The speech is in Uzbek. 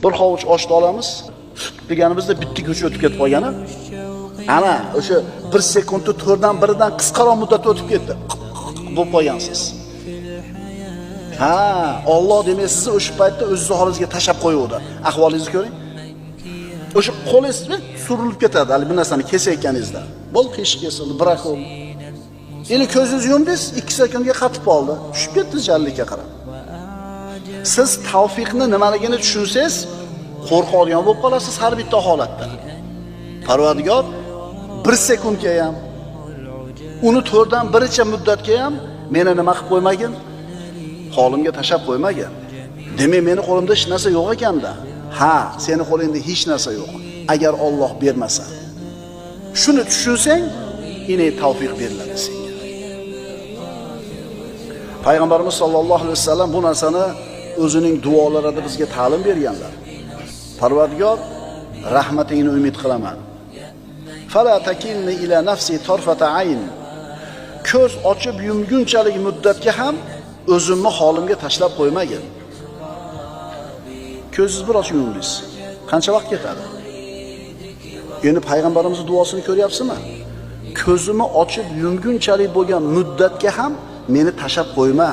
Bir hovuch oshni olamiz, deganimizda bitta ko'cha o'tib ketib qolgani. Ana o'sha 1 sekundni 4dan 1dan qisqaroq muddatda o'tib ketdi. Bo'lib qolgansiz. Ha, Alloh demak sizni o'sha paytda o'zingizni holingizga tashab qo'yuvdi. Ahvolingizni ko'ring. O'sha qo'lingiz surilib ketadi, hali bir narsani kesayotganingizda. Bo'ldi, qiyshiq kesildi, brak bo'ldi. Endi ko'zingizni yumdingiz, 2 sekundga qatib qoldi. Tushib ketdi jarlikka qarab. Siz tavfiqni nimaligini tushunsangiz, qo'rqadigan bo'lib qolasiz har bitta holatda. Parvardigor 1 sekundga ham, uni 4dan 1 muddatga ham meni nima qilib qo'ymagin? Holimga tashab qo'ymagin. Demak, meni qo'limda hech narsa yo'q ekanda. Ha, seni qo'lingda hech narsa yo'q. Agar Alloh bermasa. Shuni tushunsang, ine tavfiq beriladi senga. Payg'ambarimiz sollallohu alayhi vasallam bu narsani o'zining duolarida bizga ta'lim berganlar. Parvardigor, rahmatingni umid qilaman. Fala takilni ila nafsi tarfata ayn. Ko'z ochib yumgunchalik muddatga ham o'zimni holimga tashlab qo'ymagin. Ko'zingiz bir ochib yumdingiz. Qancha vaqt ketadi? Endi payg'ambarimizning duosini ko'ryapsizmi? Ko'zimni ochib yumgunchalik bo'lgan muddatga ham meni tashab qo'yma.